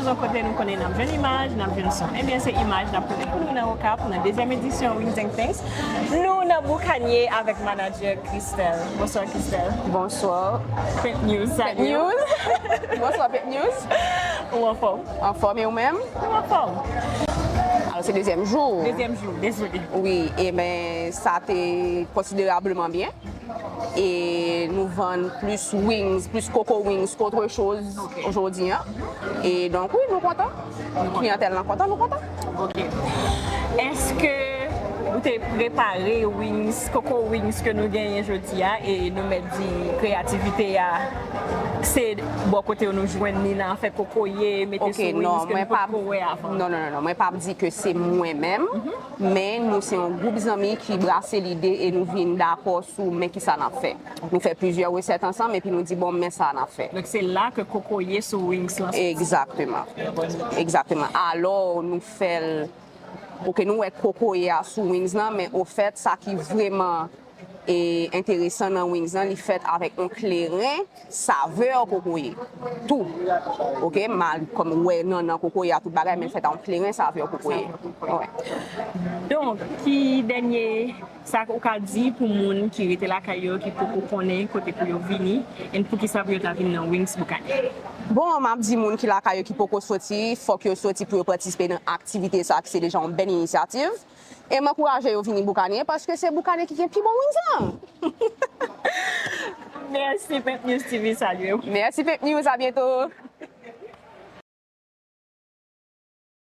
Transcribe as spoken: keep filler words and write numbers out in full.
Yon kote nou konnen n ap jwenn imaj, n ap jwenn son. Ebyen, se imaj n ap pote pou nou nan Okap, nan dezyèm edisyon Wings and Things. Nou nan Boukanye avèk manadjè Christelle. Bonswa, Christelle. Bonswa. Pep News, Pep salut. News. Bonswa, Pep News. Ou anfòm? Anfòm, e ou menm? Ou anfòm? Alò, se dezyèm jou. Dezyèm jou, dezole. Wi, e ben, sa te konsiderableman byen. E nou vann plis wings, plis coco wings k'otre choz Ok. jodi a. E donk, wi, nou kontan. Kliyantèl lan kontan, nou kontan. Ok. Èske ou te prepare wings, coco wings ke nou genyen jodi a, e nou mèt di kreyativite a, se bò kote yo nou jwenn li nan afè kokoye, mete Ok, sou wings non, ke mwen nou pa, potko wè avan? Non, non, non, non, mwen pa ap di ke se mwen menm, men nou se yon gwoup zanmi ki brase lide e nou vin dakò sou men kisa n ap fè. Nou fè plizyè resèt ansanm epi nou di, bon, men sa n ap fè. Donk se la ke kokoye sou wings lan. Egzakteman. Egzakteman. Alò, nou fè l, ok, nou wè kokoye a sou wings lan, men ofèt, sa ki vrèman e enteresan nan wings lan, li fèt avèk yon kleren savè kokoye. Tou. Ok, mal, kòm ou wè nannan kokoye a, tout bagay, men fèt a yon kleren savè kokoye. Wi. Donk, ki dènye sa ou ka di pou moun ki rete lakay yo, ki poko konnen kote pou yo vini, e poukisa pou yo ta vin nan Wings Boukanye? Bon, m ap di moun ki lakay yo ki poko soti, fòk yo soti pou yo patisipe nan aktivite sa ki se deja yon bèl inisyativ. E m ankouraje yo vini Boukanye paske se Boukanye ki gen pi bon wings lan. Mèsi, Pep News T V, salye w. Mèsi Pep News, a byento.